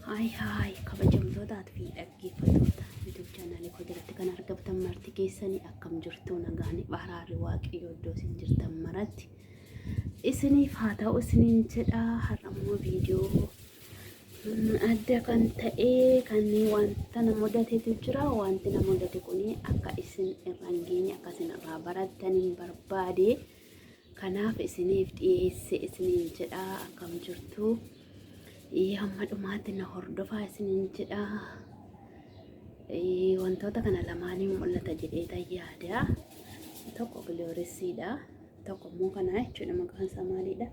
Haay haay kabajamtootaa fi dhaggeeffattoota YouTube chaanaalii koo jalatti kan argamtan marti keessanii akkam jirtu nagaan araarri waaqayyoo iddoo isin jirtan maratti isiniif haa ta'u isiniin jedha. Har'ammoo viidiyoo adda kan ta'e kan wanta na mudatetu jira. Wanti na mudate kun akka isin irra hin geenye akka isin irraa barattaniin barbaade. Kanaaf isiniif dhiyeesse isiniin jedha. Akkam jirtu? Hamma dhumaatti na hordofaa isiniin jedha. Wantoota kana lamaaniin mul'ata jedhee tan yaada. Tokko gilooressiidha. Tokko immoo kana jechuudha maqaan isaa maalidha?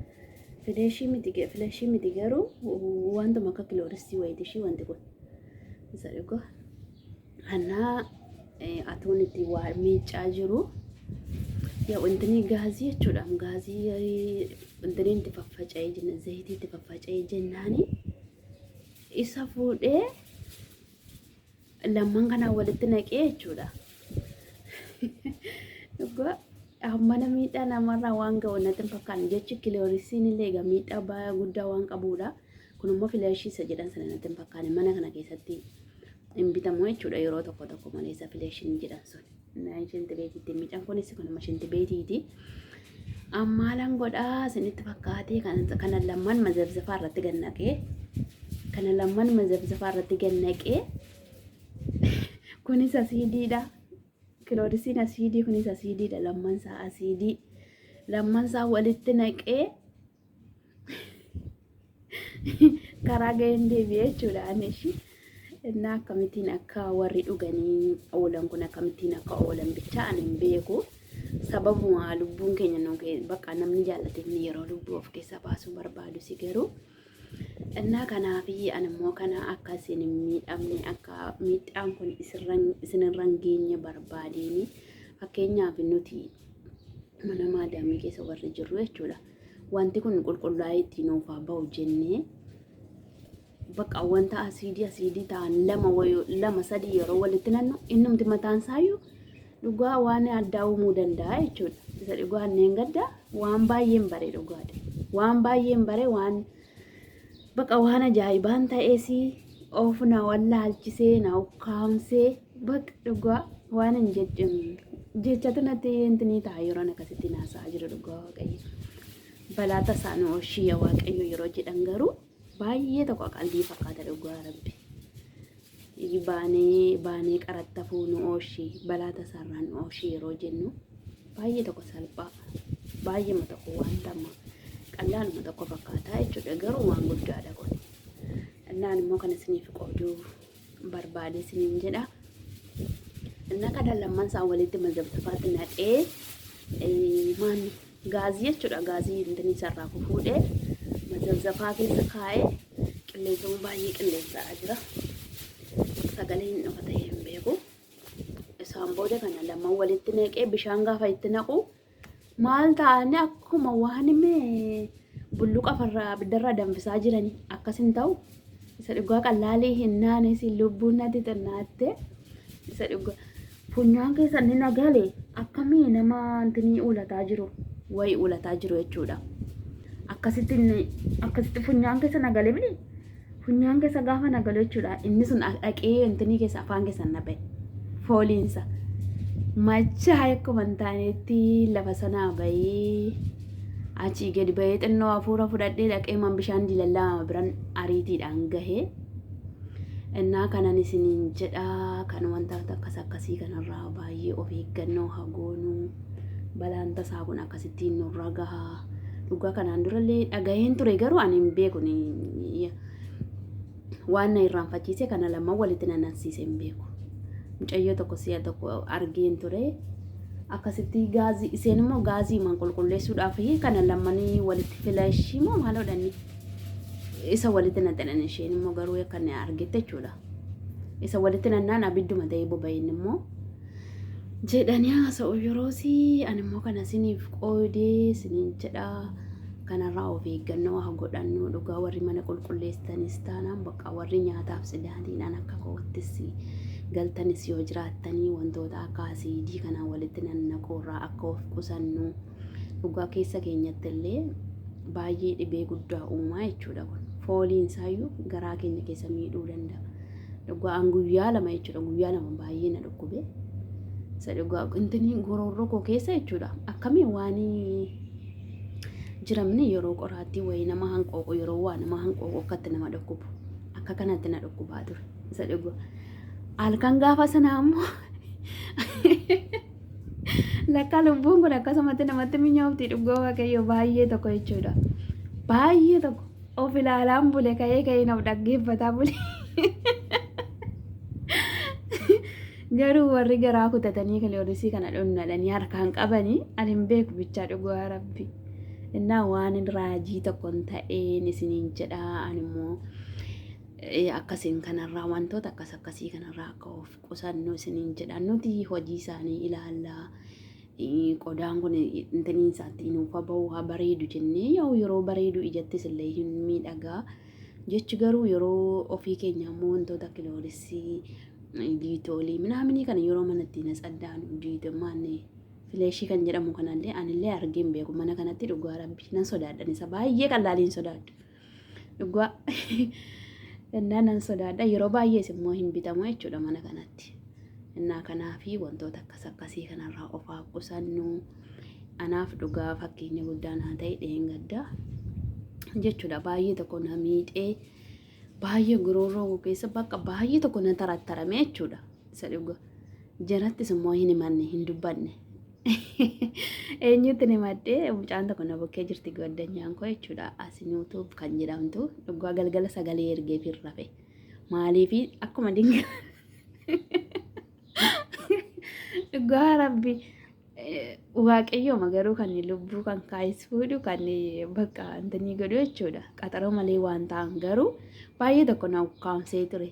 Fileeshii miti fileeshii miti garuu wantuma akka gilooressii wayiiti ishii wanti kun. Isa dhugaa. Anaa atoon itti waa miiccaa jiru. Yaa wantinii gaazii jechuudha. Gaazii wantinii itti faffaca'ee jenna zayitii itti faffaca'ee jennaani isa fuudhee lamman kanaa walitti naqee jechuudha. Dhugaa hammana miidhaa namarraa waan ga'u natti hin fakkaanne jechi kiloorisiin illee egaa miidhaa baay'ee guddaa waan qabuudha. Kun immoo fileeshii isa jedhan sana natti hin fakkaanne mana kana keessatti hin bitamu jechuudha yeroo tokko tokko malee isa fileeshiin jedhan sun. Shinti beetiitti miidhaan kunis kunuma shinti beetiiti. Ammaalan godhaa isinitti fakkaatee kana lamman mazabzafaa irratti gannaqee kana lamman mazabzafaa irratti gannaqee kunis asiidiidha. Kiloorisiin asiidii kunis asiidiidha lamman isaa asiidii lamman isaa walitti naqee karaa ga'een deebi'ee jechuudha ani ishii. Innaa akkamittiin akka warri dhuganii oolan kun akkamittiin akka oolan bichaa ani hin beeku. Sababuma lubbuun keenya nu bakka namni jaallate inni yeroo lubbuu of keessaa baasuu barbaadu si garuu. Innaa kanaaf ani immoo kana akka isin hin miidhamne akka miidhaan kun isinirra hin geenye barbaadeeni fakkeenyaaf nuti mana maadaamii keessa warri jirru jechuudha. Wanti kun qulqullaa'ee ittiin nuuf haa ba'u jennee bakka wanta asiidii asiidii ta'an lama lama sadii yeroo walitti nannu innumti mataan isaayyuu dhugaa waan addaa uumuu danda'a jechuudha. Isa dhugaa anneen gadda waan baay'een bare dhugaadha. Waan baay'een bare waan bakka waan ajaa'ibaan ta'es of na wallaalchisee na ukkaamsee bakka dhugaa waan hin jechamu jechatu natti intinii ta'a yeroon akkasitti naasa'aa jiru dhugaa waaqayyo. Balaa tasaa nu oolchi yaa waaqayyo yeroo jedhan garuu baay'ee tokko qalbii fakkaata dhugaa rabbi. Baanee baanee qarattafuu nu oolchi balaa tasaarraa nu oolchi yeroo jennu baay'ee tokko salphaa baay'eema tokko wanta amma qal'aanuma tokko fakkaataa jechuudha garuu waan guddaadha kun. Innaan immoo kan isiniif qooduu barbaade isiniin jedha. Inna kana lamman isaa walitti mazabtafaatti naqee maanni gaazii jechuudha gaazii intini isarraa fuudhee mazabzafaa keessa kaa'ee qilleensuma baay'ee qilleensaa jira. Sagalee hin dhufa ta'ee hin beeku. Isaan booda kana lamman walitti naqee bishaan gaafa itti naqu maal ta'anii akkuma waan mee bulluqa farraa abiddarraa danfisaa jiranii akkas hin ta'u. Isa dhugaa qallaalii hin naane si lubbuun natti xinnaatte. Isa dhugaa funyaan keessa inni na gale akkamii nama intinii ulataa jiru wayi ulataa jiru jechuudha. Akkasitti inni akkasitti funyaan keessa na gale mini funyaan keessa gaafa na galu jechuudha. Inni sun dhaqee intinii keessa afaan keessa na ba'e fooliinsa. Machaa akkuma hin taanetti lafa sanaa bahee achii gadi bahee xinnoo hafuura fudhadhee dhaqee man bishaan diilallaa biran ariitiidhaan gahee. Innaa kanan isiniin jedha kan wanta akkas akkasii kanarraa baay'ee of eeggannoo haa goonu. Balaan tasaa kun akkasittiin nurra gaha. Dhugaa kanaan durallee dhagaheen ture garuu ani hin beeku waan na irraanfachiise kana lamaan walitti na nansiise hin beeku. Mucayyoo tokko si'a tokko argeen ture. Akkasitti gaazii isheen immoo gaazii man qulqulleessuudhaaf kana lamanii walitti filashii moo maal hodhanii isa walitti naxxanan isheen immoo garuu akka inni argette jechuudha. Isa walitti nannaan abidduma ta'ee boba'een immoo jedhanii haasa'u yeroosi ani immoo kana isiniif qoodee isiniin jedha. Kanarraa of eeggannoo haa godhannu dhugaa warri mana qulqulleessanis taanaan bakka warri nyaataaf sidaatiidhaan akka koottis galtanis yoo jiraattanii wantoota akka asiidii kanaan walitti nannaquu irraa akka of qusannu dhugaa keessa keenyatti illee baay'ee dhibee guddaa uumaa jechuudha kun. Fooliin isaayyuu garaa keenya keessa miidhuu danda'a. Dhugaa an guyyaa 2 jechuudha guyyaa 2 baay'ee na dhukkube. Isa dhugaa intini gororroo koo keessa jechuudha akkamii waan jiramni yeroo qoraattii wayii nama hanqooqu yeroo waa nama hanqooqu akkatti nama dhukkubu akka kanatti na dhukkubaa ture. Isa dhugaa halkan gaafa sanaa immoo lakkaa lubbuun kun akkasumatti namatti minyoofti dhugaa waaqayyo baay'ee tokko jechuudha. Baay'ee tokko of ilaalaan bule ka'ee ka'een of dhaggeeffataa bule. Garuu warri garaa kutatanii kiloorisii kana dhonnadhanii harkaan qabanii ani hin beeku bichaa dhugaa rabbi. Innaa waan raajii tokkon ta'een isiniin jedha ani immoo akkasiin kanarraa wantoota akkas akkasii kanarraa akka of qusannu isiniin jedha. Nuti hojii isaanii ilaalla. Qodaan kun intiniin isaatti nuuf haa bahu haa bareedu jennee yoo yeroo bareedu ijattis illee hin miidhagaa. Jechi garuu yeroo ofii keenya immoo wantoota kiloorisii diitoolii minaaminii kana yeroo mana ittiin atsaddaanu diitomaanne fileeshii kan jedhamu kanallee anillee argee hin beeku mana kanatti dhugaa rabbi nan sodaadhan isa baay'ee qallaaliin sodaadhu. Dhugaa innaa nan sodaadha yeroo baay'ees immoo hin bitamu jechuudha mana kanatti. Innaa kanaafi wantoota akkas akkasii kanarraa of haa qusannu. Anaaf dhugaa fakkeenya guddaa naa ta'e dheengadda jechuudha baay'ee tokko na miidhee baay'ee goroorroo koo keessa bakka baay'ee tokko na tarattarame jechuudha. Isa dhugaa jarattis immoo hin himanne hin dubbanne. Eenyutti himadhee mucaan tokko na bukkee jirti gaddanyaan koo jechuudha. Asinuutuuf kan jedhamtu dhugaa galgala sagalee ergeef hin rafe. Maaliif akkuma dinga dhugaa rabbi waaqayyooma garuu kan lubbuu kan kaayis fuudhu kan bakka antanii godhu jechuudha. Qaxaroo malee waan ta'an garuu baay'ee tokko na ukkaamsee ture.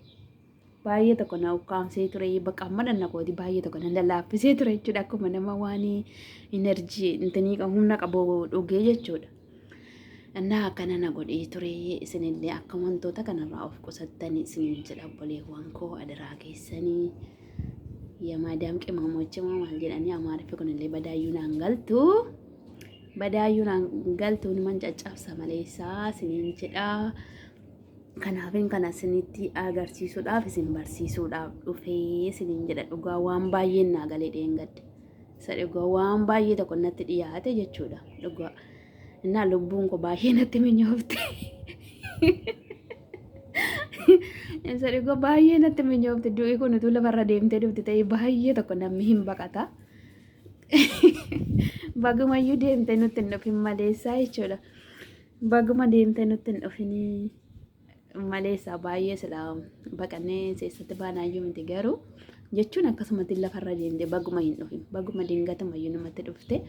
Baay'ee tokko na ukkaamsee ture bakka amma dhanna kooti baay'ee tokko na lallaaffisee ture jechuudha akkuma nama waan inerjii intanii humna qabu dhugee jechuudha. Innaa akkana na godhee ture isinillee akka wantoota kanarraa of qusattanii isiniin jedha obboleewwan koo adaraa keessanii. Yamaadaam qimaamochima maal jedhanii amaariffi kunillee badaayyuu naan galtu. Badaayyuu naan galtu numan caccabsa maleessaa isiniin jedha. Kanaafin kana isinitti agarsiisuudhaaf isin barsiisuudhaaf dhufee isiniin jedha dhugaa waan baay'een naa galee dheengadde. Isa dhugaa waan baay'ee tokko natti dhiyaate jechuudha dhugaa. Innaa lubbuun koo baay'ee natti minyoofte. Isa dhugaa baay'ee natti minyoofte du'i kun utuu lafarra deemtee dhufte ta'ee baay'ee tokko namni hin baqata. Bagumayyuu deemtee nutti hin dhufin maleessaa jechuudha. Baguma deemtee nutti hin dhufinii maleessaa baay'ee silaa baqannee seessatti baanaayyuu miti garuu jechuun akkasumatti lafarra deemte baguma hin dhufin baguma dingatamayyuu namatti dhufte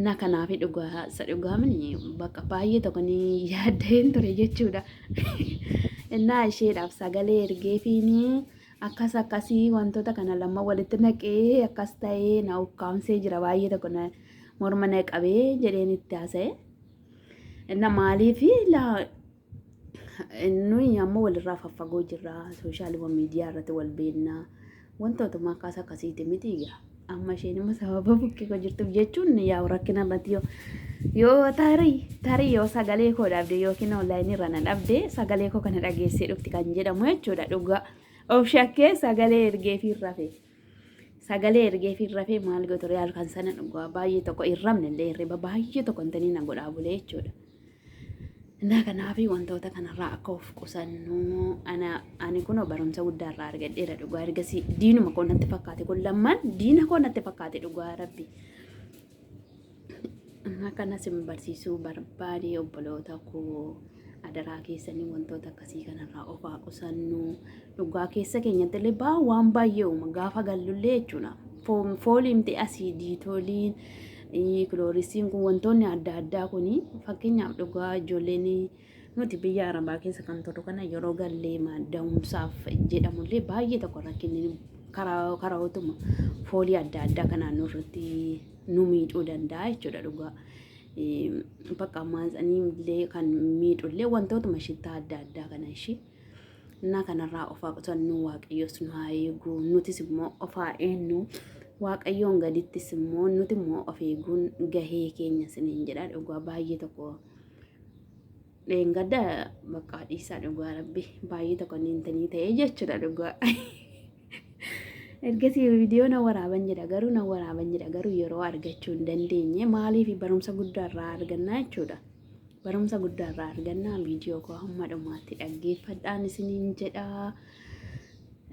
na kanaafi dhugaa isa dhugaamni bakka baay'ee tokko ni yaadda'een ture jechuudha. Innaa isheedhaaf sagalee ergeefiini akkas akkasii wantoota kana lama walitti naqee akkas ta'ee na ukkaamsee jira baay'ee tokko na morma na qabee jedheen itti haasa'e. Inna maaliif laa nuyi ammoo walirraa faffagoo jirra sooshaal miidiyaa irratti wal beekna wantootuma akkas akkasiiti miti egaa amma isheen immoo sababa bukkee koo jirtuuf jechuun yaa rakkina irratti yoo yoo tarii tarii yoo sagalee koo dhabde yookiin onlaayinii irra na dhabde sagalee koo kana dhageessee dhufti kan jedhamu jechuudha dhugaa of shakkee sagalee ergeefii rafe. Sagalee ergeefii rafee maal gootu ree halkan sana dhugaa baay'ee tokko hin rafne illee hirriba baay'ee tokko intanii na godhaa bulee jechuudha. Innaa kanaaf wantoota kanarraa akka of qusannu ana ani kunoo barumsa guddaa irraa argadheera dhugaa ergasii diinuma koo natti fakkaate kun lammaan diina koo natti fakkaate dhugaa rabbi. Akkana isin barsiisuu barbaade obboloota koo adaraa keessanii wantoota akkasii kanarraa of haa qusannu. Dhugaa keessa keenyatti illee baa waan baay'ee uuma gaafa gallullee jechuudha. Fooliin ta'e asii diitooliin kiloorisiin kun wantoonni adda addaa kun fakkeenyaaf dhugaa ijoolleen nuti biyya arabaa keessa kan turru kana yeroo gallee da'umsaaf jedhamullee baay'ee tokko rakkinni karaa karaootuma foolii adda addaa kanaan nurratti nu miidhuu danda'a jechuudha dhugaa. Bakka maasanii illee kan miidhullee wantootuma shittaa adda addaa kana ishii. Innaa kanarraa of haa qusannu waaqayyos nu haa eegu nutis immoo of haa eenyu waaqayyoon gadittis immoo nuti immoo of eeguun gahee keenya isiniin jedha dhugaa baay'ee tokko. Dheengadda bakka dhiisaa dhugaa rabbi baay'ee tokko inni intanii ta'ee jechuudha dhugaa. Ergasii viidiyoo na waraaban jedha garuu na waraaban jedha garuu yeroo argachuu hin dandeenye maaliif barumsa guddaa irraa argannaa jechuudha. Barumsa guddaa irraa argannaa viidiyoo koo hamma dhumaatti dhaggeeffadhaan isiniin jedha.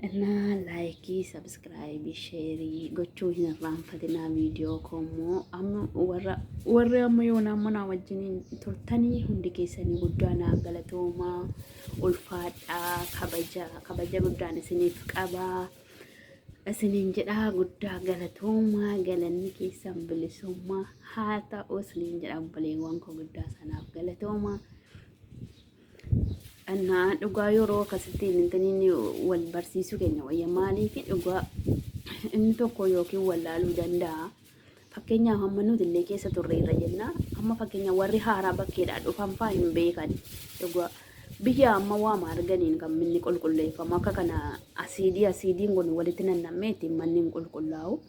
Innaa laayikii, sabiskiraayibii, sheerii gochuu hin irraanfatinaa viidiyoo koo immoo amma warra warri amma yoona amma naa wajjiniin turtanii hundi keessanii guddaa naa galatoomaa ulfaadhaa kabaja kabaja guddaan isiniif qabaa isiniin jedhaa guddaa galatoomaa galanni keessan bilisummaa haa ta'u isiniin jedha obboleewwan koo guddaa sanaaf galatoomaa. Annaa dhugaa yeroo akkasitti intiniin wal barsiisuu keenya wayya maaliif dhugaa inni tokko yookiin wallaaluu danda'a. Fakkeenyaaf amma nuti illee keessa turre irra jenna. Amma fakkeenyaaf warri haaraa bakkeedhaa dhufan fa'aa hin beekan. Dhugaa biyya amma waama arganiin kan manni qulqulleeffamu akka kana asiidii asiidiin kun walitti nannammee ittiin manni hin qulqullaa'u.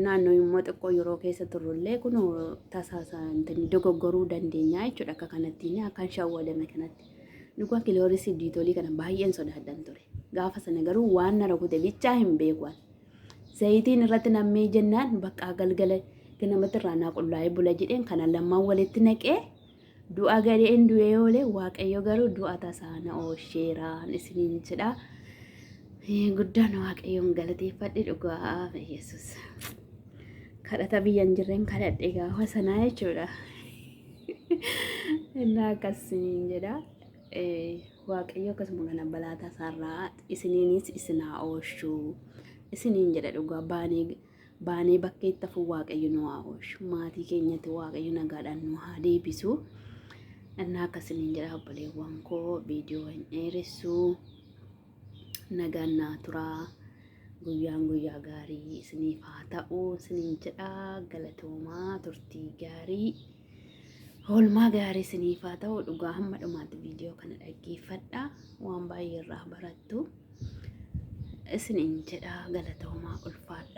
Naannoo immoo xiqqoo yeroo keessa turrullee kun tasaasaan dogoggoruu dandeenya jechuudha akka kanatti akkan shawwadame kanatti. Dhugaa kiloorisii diitolii kana baay'een sodaadhan ture. Gaafa sana garuu waan na rukute bichaa hin beeku. Zayitiin irratti nammee jennaan bakka galgala ganamatti irraa naa qullaa'ee bula jedheen kana lamaan walitti naqee du'a gadheen du'ee oolee waaqayyo garuu du'a tasaa na oosheeraan isiniin jedha. Guddaan waaqayyoon galateeffadhe dhugaa Yesuus. Kadhata biyya hin jirreen kadhadhe gaafa sanaa jechuudha. Innaa akkas isiniin jedha. Waaqayyo akkasuma kana balaa tasaarraa isiniinis isin haa oolchu. Isiniin jedha dhugaa baanee baanee bakkeetti hafuu waaqayyo nu haa oolchu. Maatii keenyatti waaqayyo nagaadhaan nu haa deebisu. Innaa akkas isiniin jedha obboleewwan koo viidiyoo hin dheeressu. Nagaan naa turaa. Guyyaan guyyaa gaarii isiniif haa ta'u isiniin jedha galatoomaa turtii gaarii. Oolmaa gaarii isiniif haa ta'u dhugaa hamma dhumaatti viidiyoo kana dhaggeeffadha waan baay'ee irraa barattu isiniin jedha galatoomaa ulfaadha.